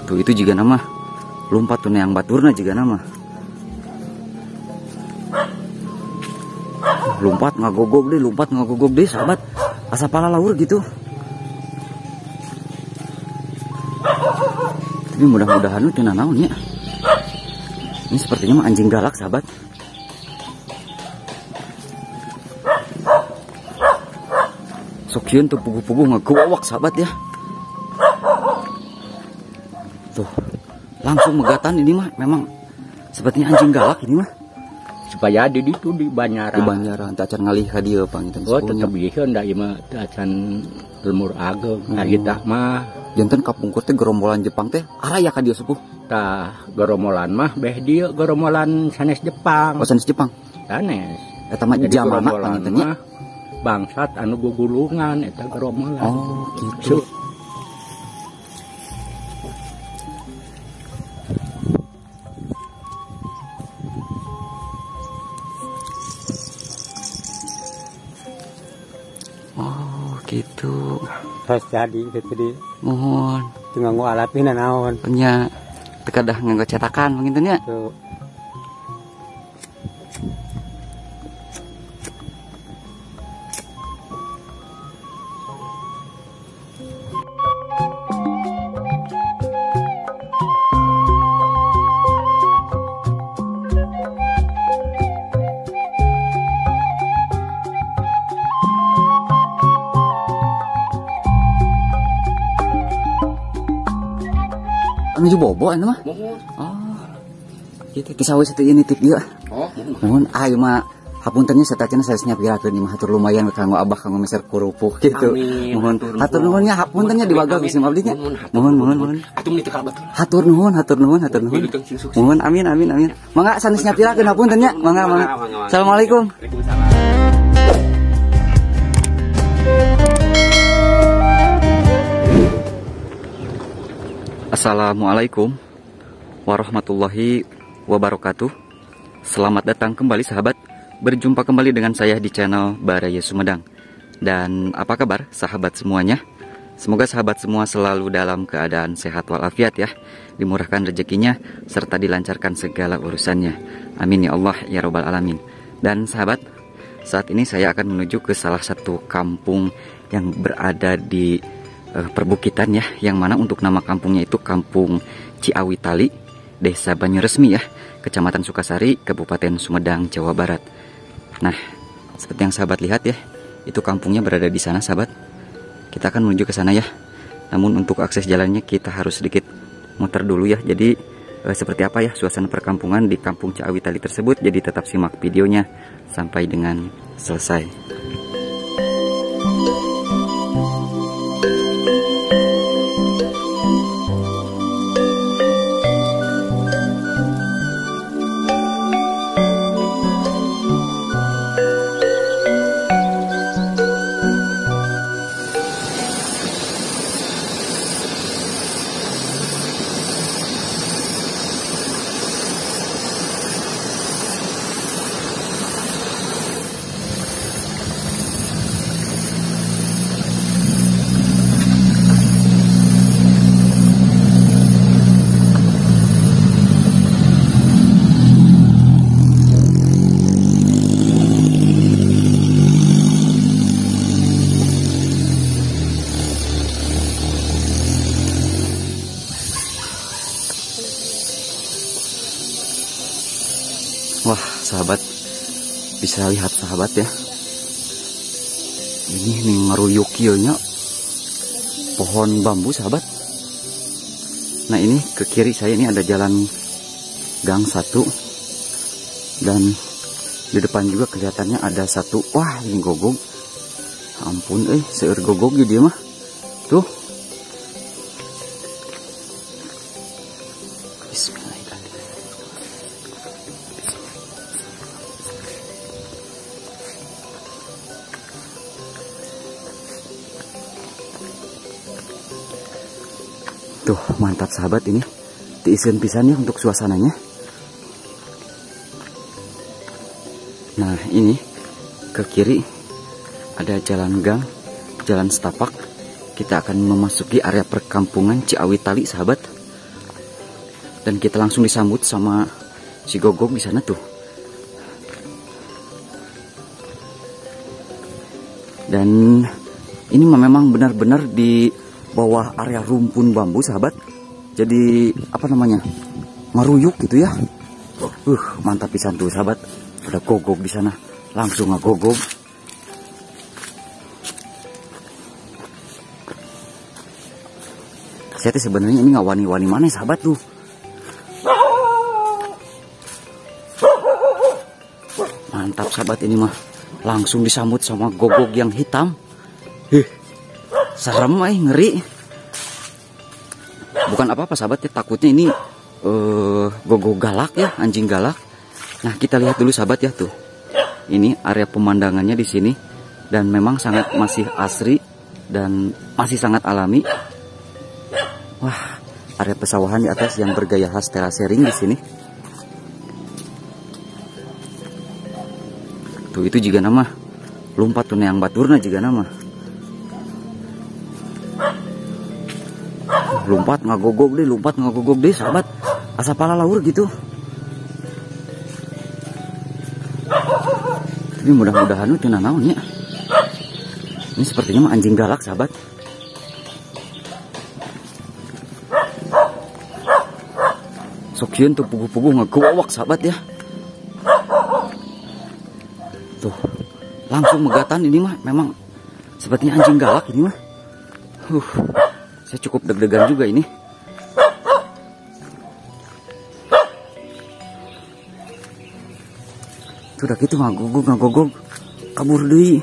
Tuh itu juga nama lompat tuh yang baturna juga nama. Lompat ngagogog deh, lompat ngagogog deh sahabat. Asa palalaur gitu. Tapi mudah-mudahan itu naon ya. Ini sepertinya mah anjing galak sahabat. Sok sieun tuh puguh-puguh ngagowak sahabat ya. Tuh langsung megatan ini mah, memang sepertinya anjing galak ini mah. Supaya di ditu di Banyaran. Di Banyaran teu acan ngalih ka dieu panginten. Oh tetep ieu da ieu mah teu acan lemur ageng. Harita mah janten kapungkur teh gerombolan Jepang teh araya ka dieu sepuh. Tah gerombolan mah beh dieu gerombolan sanes Jepang. Oh sanes Jepang. Sanes. Eta mah jamana panginten nya. Bangsat anu gugulungan eta gerombolan. Oh gitu. Oh gitu. Terus jadi gitu di. Mohon. Teu nganggo alatna naon. Nya teu kadah nganggo cetakan panginten nya. Tuh. Menuju bobo ini mah. Oh. Gitu kisah satu ini tip dia. Oh, mohon ayo mah hapuntennya satacana saya nyiapirakeun ieu mah hatur lumayan kanggo abah kanggo meser kerupuk gitu. Mohon hatur nuhun nya hapuntennya diwagel ku sim abdi nya. Mohon mohon mohon. Atuh meni teu kalebet. Hatur nuhun hatur nuhun hatur nuhun. Mohon amin amin amin. Mangga sanes nyiapirakeun hapunten nya. Mangga mangga. Assalamualaikum. Waalaikumsalam. Assalamualaikum warahmatullahi wabarakatuh. Selamat datang kembali sahabat. Berjumpa kembali dengan saya di channel Baraya Sumedang. Dan apa kabar sahabat semuanya? Semoga sahabat semua selalu dalam keadaan sehat walafiat ya. Dimurahkan rezekinya serta dilancarkan segala urusannya. Amin ya Allah ya Robbal Alamin. Dan sahabat, saat ini saya akan menuju ke salah satu kampung yang berada di perbukitan ya, yang mana untuk nama kampungnya itu Kampung Ciawitali, Desa Banyuresmi ya, Kecamatan Sukasari, Kabupaten Sumedang, Jawa Barat. Nah, seperti yang sahabat lihat ya, itu kampungnya berada di sana sahabat. Kita akan menuju ke sana ya. Namun untuk akses jalannya kita harus sedikit muter dulu ya. Jadi seperti apa ya suasana perkampungan di Kampung Ciawitali tersebut. Jadi tetap simak videonya sampai dengan selesai. Wah sahabat, bisa lihat sahabat ya, ini nih ngeruyuk nya pohon bambu sahabat. Nah ini ke kiri saya ini ada jalan gang satu, dan di depan juga kelihatannya ada satu. Wah ini gogog, ampun seueur gogog dia mah tuh. Bismillahirrahmanirrahim. Tuh mantap sahabat, ini diisian pisan ya untuk suasananya. Nah ini ke kiri ada jalan gang, jalan setapak. Kita akan memasuki area perkampungan Ciawitali sahabat. Dan kita langsung disambut sama si Gogog di sana tuh. Dan ini memang benar-benar di bawah area rumpun bambu sahabat. Jadi apa namanya, ngeruyuk gitu ya. Mantap pisan tuh sahabat. Ada Gogog di sana, langsung ngegogog. Saya tuh sebenarnya ini nggak wani-wani mana sahabat tuh. Mantap sahabat, ini mah langsung disambut sama Gogog yang hitam. Serem, ngeri. Bukan apa-apa sahabat ya, takutnya ini Gogog galak ya, anjing galak. Nah, kita lihat dulu sahabat ya tuh. Ini area pemandangannya di sini dan memang sangat masih asri dan masih sangat alami. Wah, area pesawahan di atas yang bergaya khas terasering di sini. Tuh itu juga nama lompat tuh yang baturna juga nama. Lompat ngagogog deh, lompat ngagogog deh sahabat. Asa pala laur gitu. Tapi mudah-mudahan itu naon ya. Ini sepertinya mah anjing galak sahabat. Sok sieun tuh puguh-puguh ngegowak sahabat ya. Tuh, langsung megatan ini mah memang sepertinya anjing galak ini mah. Saya cukup deg-degan juga ini. Sudah gitu ngagogog kabur deui.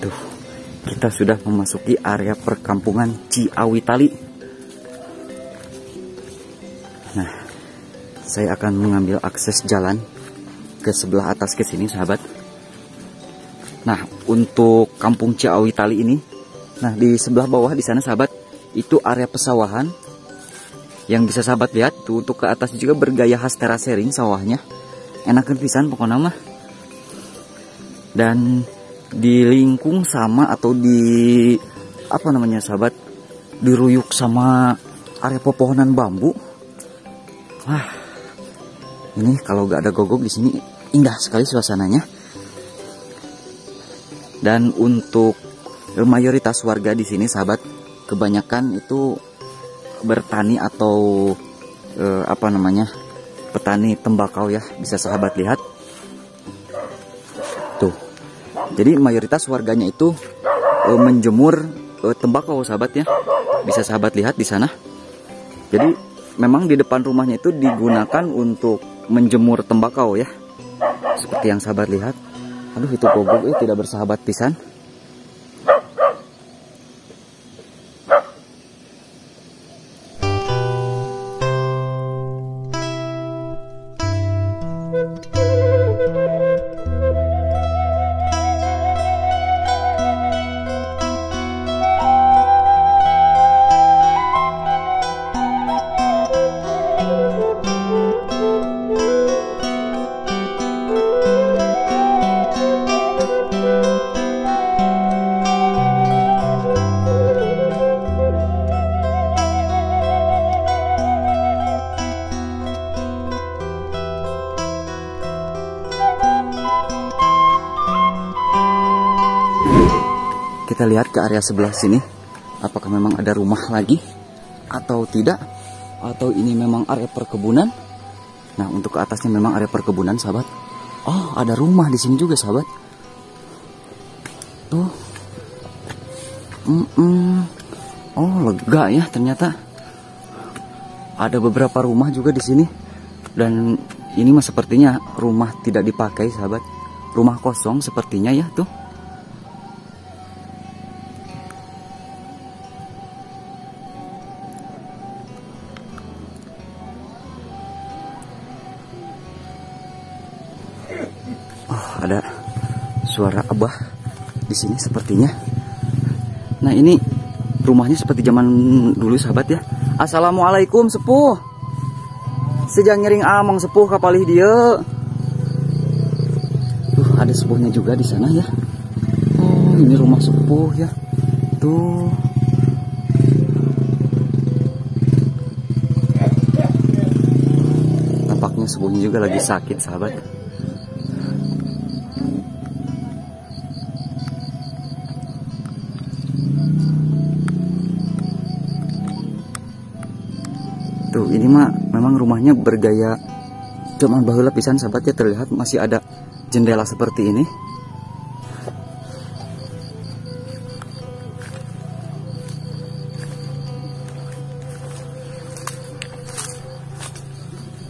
Tuh, kita sudah memasuki area perkampungan Ciawitali. Nah, saya akan mengambil akses jalan ke sebelah atas ke sini sahabat. Nah, untuk kampung Ciawitali ini, nah di sebelah bawah di sana sahabat, itu area pesawahan yang bisa sahabat lihat tuh. Untuk ke atas juga bergaya khas terasering sawahnya. Enakan pisan pokoknya mah. Dan di lingkung sama atau di apa namanya sahabat, diruyuk sama area pepohonan bambu. Wah, ini kalau gak ada Gogog di sini indah sekali suasananya. Dan untuk mayoritas warga di sini sahabat, kebanyakan itu bertani atau apa namanya, petani tembakau ya, bisa sahabat lihat tuh. Jadi mayoritas warganya itu menjemur tembakau sahabat ya, bisa sahabat lihat di sana. Jadi memang di depan rumahnya itu digunakan untuk menjemur tembakau ya, seperti yang sahabat lihat. Aduh, itu Gogog tidak bersahabat pisan. Kita lihat ke area sebelah sini, apakah memang ada rumah lagi atau tidak, atau ini memang area perkebunan. Nah, untuk ke atasnya memang area perkebunan sahabat. Oh, ada rumah di sini juga sahabat. Tuh. Oh, lega ya ternyata. Ada beberapa rumah juga di sini. Dan ini mah sepertinya rumah tidak dipakai sahabat. Rumah kosong sepertinya ya tuh. Ada suara abah di sini sepertinya. Nah, ini rumahnya seperti zaman dulu sahabat ya. Assalamualaikum sepuh. Sejang nyering amang sepuh kapalih dia. Tuh, ada sepuhnya juga di sana ya. Oh, ini rumah sepuh ya. Tuh. Tampaknya sepuhnya juga lagi sakit, sahabat. Tuh, ini mah memang rumahnya bergaya zaman baheula pisan, sahabat ya, terlihat masih ada jendela seperti ini.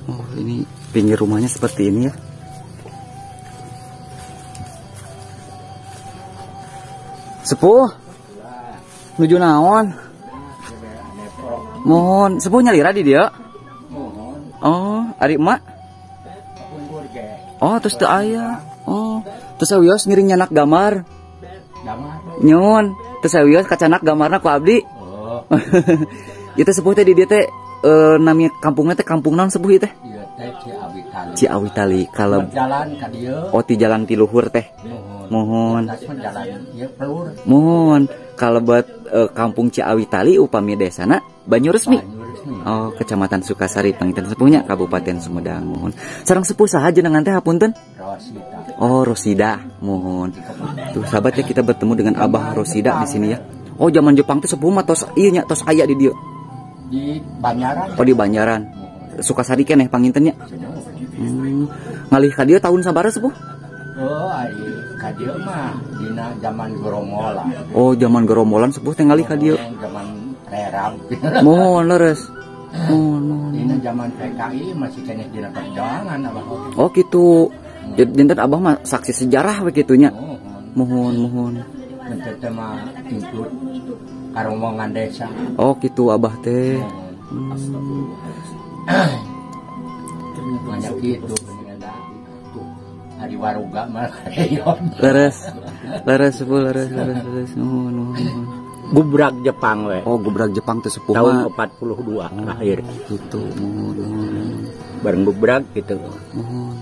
Oh, ini pinggir rumahnya seperti ini ya. Sepuh, nuju naon? Mohon, sepuh nyalira di dia. Oh, ari emak. Oh, terus teu aya. Oh, terus sawios ngiring nyanak gambar. Nyun, terus sawios kacanak gambarna ku abdi. Oh. Ieu teh sepuh teh di dieu teh nami kampungna teh kampung naon sepuh ieu teh? Ieu teh Ciawitali. Ciawitali kalau jalan ka dieu. Oh, ti jalan ti luhur teh. Mohon. Jalan ieu pelur. Mohon. Kalebet kampung Ciawitali upami desana Banyuresmi. Oh, Kecamatan Sukasari, panginten sepuhnya Kabupaten Sumedang. Mohon. Sareng sepuh saha jenengan teh hapunten? Rosida. Oh, Rosida. Mohon. Tuh sahabat ya, kita bertemu dengan Abah Rosida di sini ya. Oh, zaman Jepang teh sepuh mah tos ieu nya tos aya di dieu. Di Banjaran. Oh, di Banjaran. Sukasari keneh panginten nya. Ngalih ka dieu tahun sabaraha sepuh? Oh, ari ka dieu mah dina zaman gerombolan. Oh, zaman gerombolan sepuh teh ngalih ka dieu. Zaman rerab. Mohon leres. Mohon, mohon. Dina zaman PKI masih keneh dina perjuangan abah. Oh, gitu. Janten abah mah saksi sejarah we kitu nya. Mohon, mohon. Henteu teh mah input karomongan desa. Oh, gitu abah teh. Banyak gitu hari waruga mah kareyon. Leres. Leres sepuh, leres, leres, leres. Nuhun, nuhun. Gubrak Jepang we. Oh, gubrak Jepang teh sepuh tahun 42 lahir. Gitu, nuhun, nuhun. Bareng gubrak gitu. Nuhun.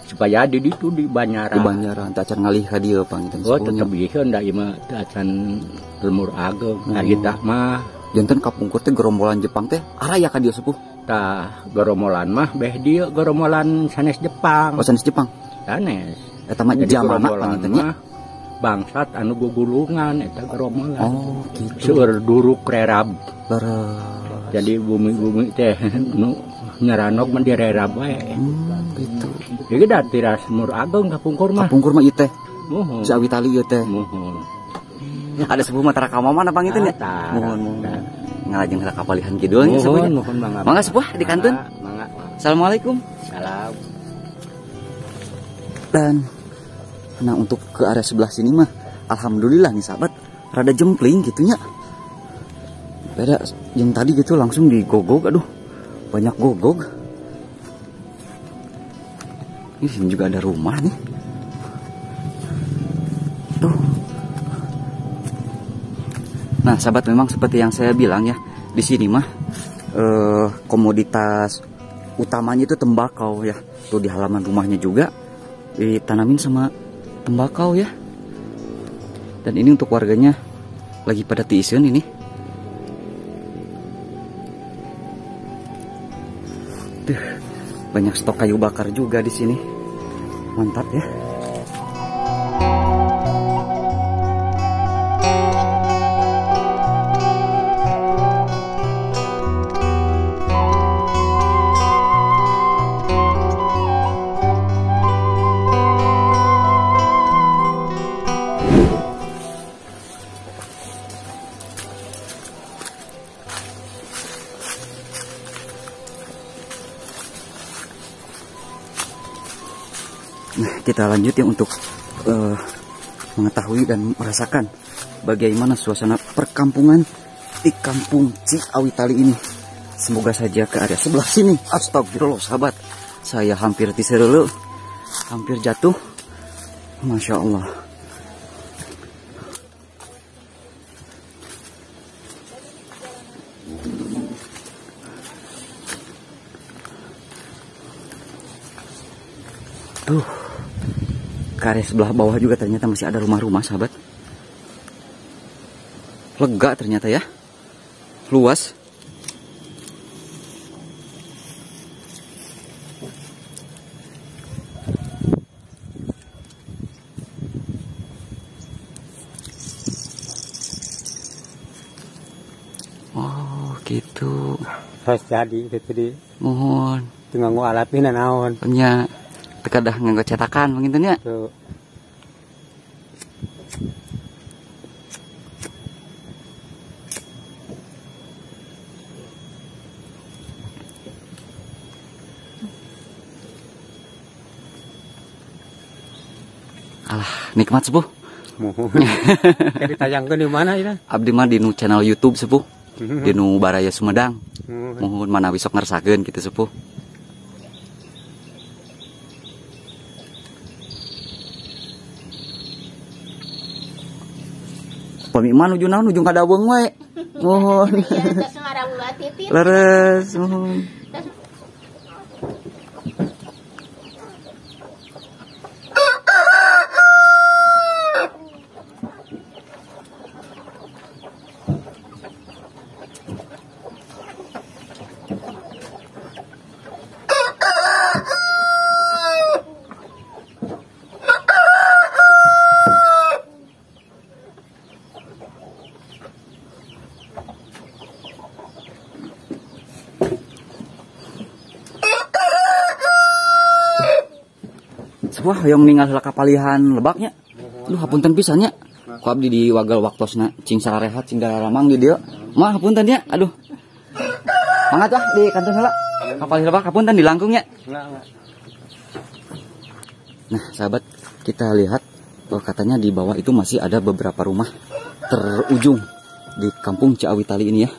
Supaya di ditu di Banyaran. Di Banyaran teh acan ngalih ka dieu panginten sepuhnya. Oh, tetep ieu da ieu mah teh acan lemur ageng. Harita mah janten kapungkur teh gerombolan Jepang teh araya ka dieu sepuh. Tah gerombolan mah beh dieu gerombolan sanes Jepang. Oh, sanes Jepang. Sanes. Eta mah jamana panginten nya. Bangsat anu gugulungan eta gerombolan. Oh, gitu. Seueur duruk rerab. Leres. Jadi bumi-bumi teh nu nyaranok mah direrab wae. Gitu. Jadi da tiras mur ageng kapungkur mah. Kapungkur mah ieu teh. Muhun. Ciawitali ieu teh. Muhun. Ada sepuh mah tara ka mana panginten nya? Muhun, muhun. Ngalajeng ka kapalihan kidul nya sepuh. Muhun, muhun mangga. Mangga sepuh di kantun. Mangga. Assalamualaikum. Salam. Dan nah untuk ke area sebelah sini mah alhamdulillah nih sahabat, rada jempling gitunya. Beda yang tadi gitu langsung digogog, aduh banyak gogog. Ini sini juga ada rumah nih. Tuh. Nah sahabat, memang seperti yang saya bilang ya, di sini mah komoditas utamanya itu tembakau ya. Tuh di halaman rumahnya juga ditanamin sama tembakau ya. Dan ini untuk warganya lagi pada tiiseun ini. Tuh, banyak stok kayu bakar juga di sini. Mantap ya. Nah, kita lanjut ya untuk mengetahui dan merasakan bagaimana suasana perkampungan di kampung Ciawitali ini. Semoga saja ke area sebelah sini. Astagfirullah sahabat, saya hampir tiserelu, hampir jatuh. Masya Allah. Tuh, ke area sebelah bawah juga ternyata masih ada rumah-rumah sahabat. Lega ternyata ya. Luas. Oh, gitu. Terus jadi gitu di. Mohon. Teu nganggo alat nya naon. Nya teu kedah nganggo cetakan panginten nya. Tuh. Alah, nikmat sepuh. Mohon. Kayak ditayangkeun di mana ieu? Abdi mah di nu channel YouTube sepuh. Di nu Baraya Sumedang. Mohon manawi sok ngersakeun kitu sepuh. Pami mah nuju naon nuju kadaweung we. Mohon. Leres, mohon. Wah, yang ninggal heula kapalihan lebaknya. Duh, hapunten pisan nya. Ku abdi di wagal waktosna cing sarehat cing dararamang di dieu. Mah hapunten nya. Aduh. Mangga tah di kantun heula. Kapalih lebak hapunten di langkung nya. Nah, sahabat, kita lihat oh, katanya di bawah itu masih ada beberapa rumah terujung di kampung Ciawitali ini ya.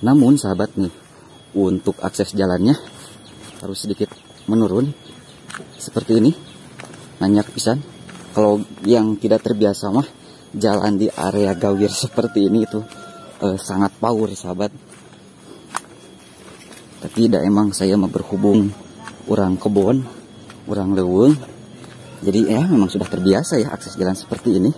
Namun sahabat nih, untuk akses jalannya harus sedikit menurun. Seperti ini, nanyak pisan. Kalau yang tidak terbiasa mah jalan di area gawir seperti ini itu sangat power sahabat. Tapi tidak, emang saya mah berhubung orang kebon, orang leuweung. Jadi ya memang sudah terbiasa ya akses jalan seperti ini.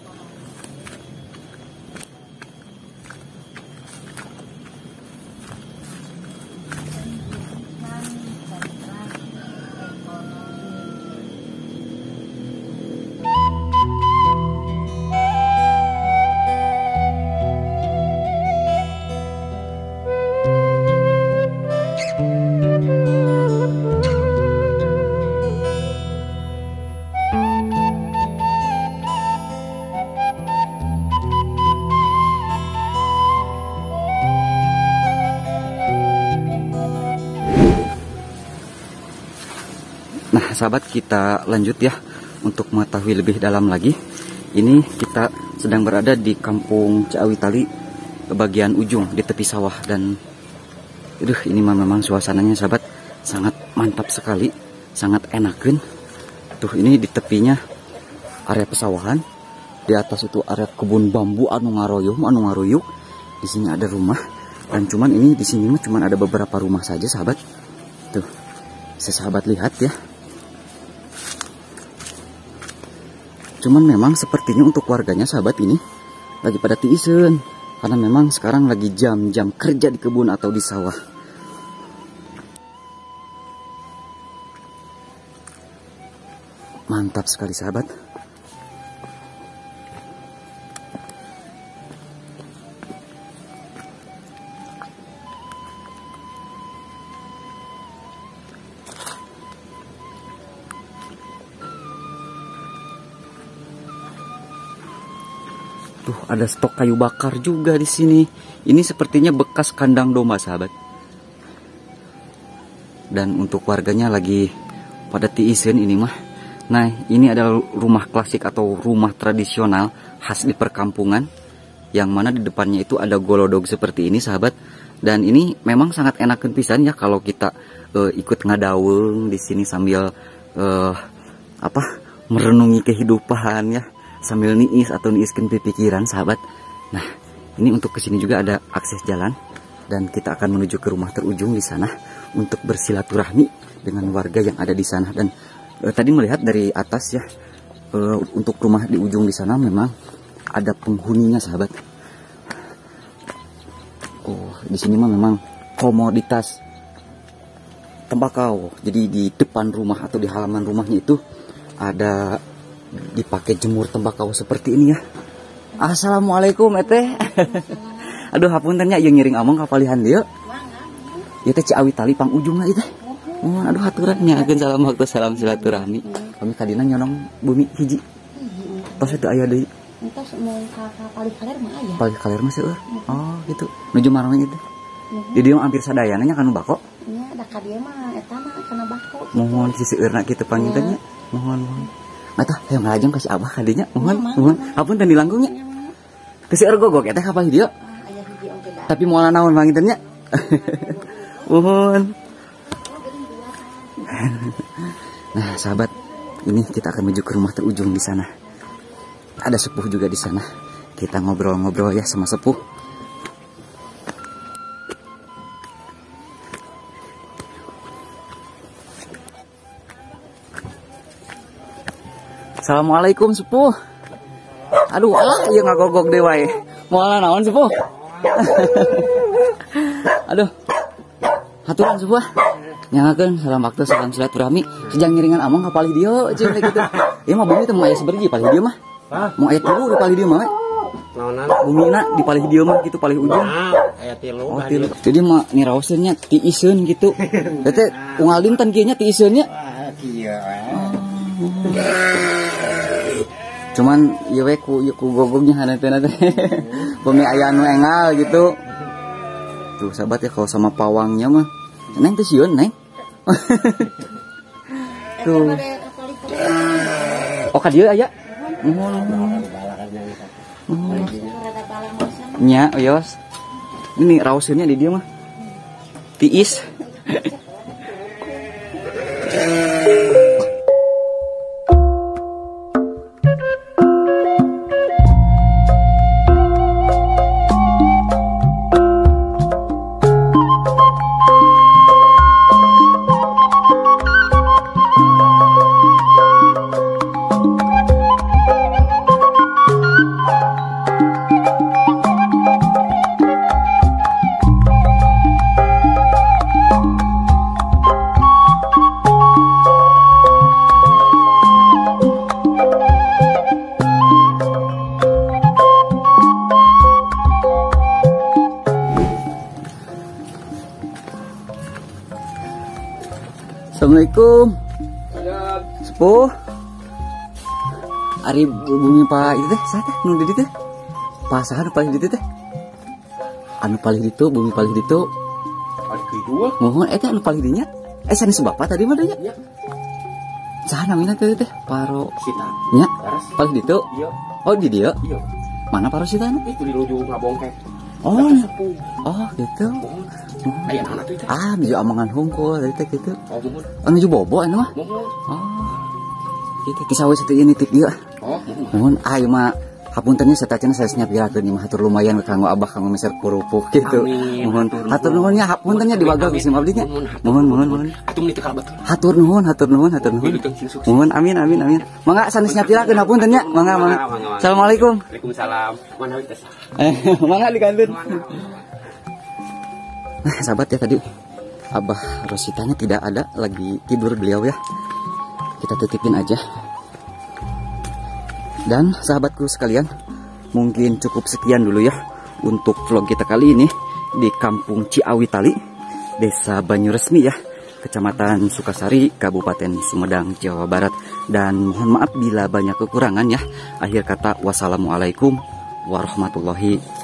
Nah sahabat, kita lanjut ya untuk mengetahui lebih dalam lagi. Ini kita sedang berada di kampung Ciawitali bagian ujung di tepi sawah. Dan aduh, ini memang suasananya sahabat sangat mantap sekali, sangat enakan. Tuh ini di tepinya area pesawahan, di atas itu area kebun bambu anu ngaroyom anu ngaruyuk. Di sini ada rumah, dan cuman ini di sini mah cuman ada beberapa rumah saja sahabat. Tuh, sahabat lihat ya. Cuman memang sepertinya untuk warganya sahabat ini lagi pada tiiseun, karena memang sekarang lagi jam-jam kerja di kebun atau di sawah. Mantap sekali sahabat. Tuh ada stok kayu bakar juga di sini. Ini sepertinya bekas kandang domba sahabat. Dan untuk warganya lagi pada tiiseun ini mah. Nah ini adalah rumah klasik atau rumah tradisional khas di perkampungan, yang mana di depannya itu ada golodog seperti ini sahabat. Dan ini memang sangat enakan pisan ya kalau kita ikut ngadaweung di sini sambil merenungi kehidupan ya, sambil niis atau niiskeun pikiran sahabat. Nah ini untuk kesini juga ada akses jalan, dan kita akan menuju ke rumah terujung di sana untuk bersilaturahmi dengan warga yang ada di sana. Dan tadi melihat dari atas ya, untuk rumah di ujung di sana memang ada penghuninya sahabat. Oh, di sini mah memang komoditas tembakau. Jadi di depan rumah atau di halaman rumahnya itu ada dipakai jemur tembakau seperti ini ya. Assalamualaikum eteh. Aduh hapunten nya ieu ngiring among ka palihan dieu. Ieu teh Ciawi Tali pang ujungna ieu teh. Oh, aduh haturan nyakeun salam waktu salam silaturahmi. Kami kadina nyonong bumi hiji. Tos teu aya deui. Entos mun ka palih kaler mah aya. Palih kaler mah seueur. Oh, gitu. Nuju marang itu. Di dieu hampir sadayana nya kanu bako. Nya da ka dieu mah eta mah kana bako. Mohon siseueurna kitu panginten nya. Mohon mohon. Nah tah hayang ngalajeng ka si Abah ka dinya. Mohon mohon. Hapunten dilangkung nya. Teu seueur gogok eta ka palih dieu. Aya hiji oge da. Tapi moal naon panginten nya. Mohon. Nah, sahabat, ini kita akan menuju ke rumah terujung di sana. Ada sepuh juga di sana. Kita ngobrol-ngobrol ya sama sepuh. Assalamualaikum sepuh. Aduh, ah, ieu ngagogog deui wae. Moal naon sepuh? Aduh. Haturan sepuh. Nyangakeun salam waktu salam silaturahmi. Sejang ngiringan among ka palih dieu cing teh kitu. Ieu mah bumi teh moal aya saberji palih dieu mah. Moal aya tilu di palih dieu mah we. Naonan? Bumina di palih dieu mah gitu palih ujung. Aya tilu. Oh, tilu. Jadi mah ngiraoseun nya tiiseun gitu. Teh teh unggal dinten kieu nya tiiseun nya. Wah, kieu. Cuman ieu we ku gogognya haneutna teh. Bumi aya anu engal gitu. Tuh sahabat ya kalau sama pawangnya mah. Neng teh sieun, Neng. Tuh. Oh, ka dieu aya. Mohon. Nya, oyos. Ini raoseunnya di dieu mah. Tiis. Assalamualaikum. Sepuh. Ari bumi Pak itu teh saha teh nu di dieu teh? Pak saha nu palih ditu teh? Anu palih ditu, bumi palih ditu. Palih kitu. Mohon eta anu palih dinya. Sanes bapak tadi mah nya. Saha namina teh teh? Paro Sita. Nya. Palih ditu. Iya. Oh di dieu? Iya. Mana Paro Sitana? Itu di luju ngabongkek. Oh. Oh gitu. Aya naon atuh teh? Ah, nuju amangan hungkul tadi teh kitu. Oh, muhun. Oh, nuju bobo anu mah. Muhun. Oh. Kitu kisah we satu ieu nitip dieu. Oh, muhun. Muhun ah ieu mah hapunten nya satacana sanes nyapirakeun ieu mah hatur lumayan kanggo abah kanggo meser kerupuk kitu. Muhun. Hatur nuhun nya hapunten nya diwagel ku sim abdi nya. Muhun muhun muhun. Atuh meni teu kalebet. Hatur nuhun, hatur nuhun, hatur nuhun. Muhun amin amin amin. Mangga sanes nyapirakeun hapunten nya. Mangga mangga. Assalamualaikum. Waalaikumsalam. Mana teh? Mangga dikantun. Nah sahabat ya tadi Abah Rositanya tidak ada, lagi tidur beliau ya. Kita titipin aja. Dan sahabatku sekalian, mungkin cukup sekian dulu ya untuk vlog kita kali ini di Kampung Ciawi Tali, Desa Banyuresmi ya, Kecamatan Sukasari, Kabupaten Sumedang, Jawa Barat. Dan mohon maaf bila banyak kekurangan ya. Akhir kata, wassalamualaikum warahmatullahi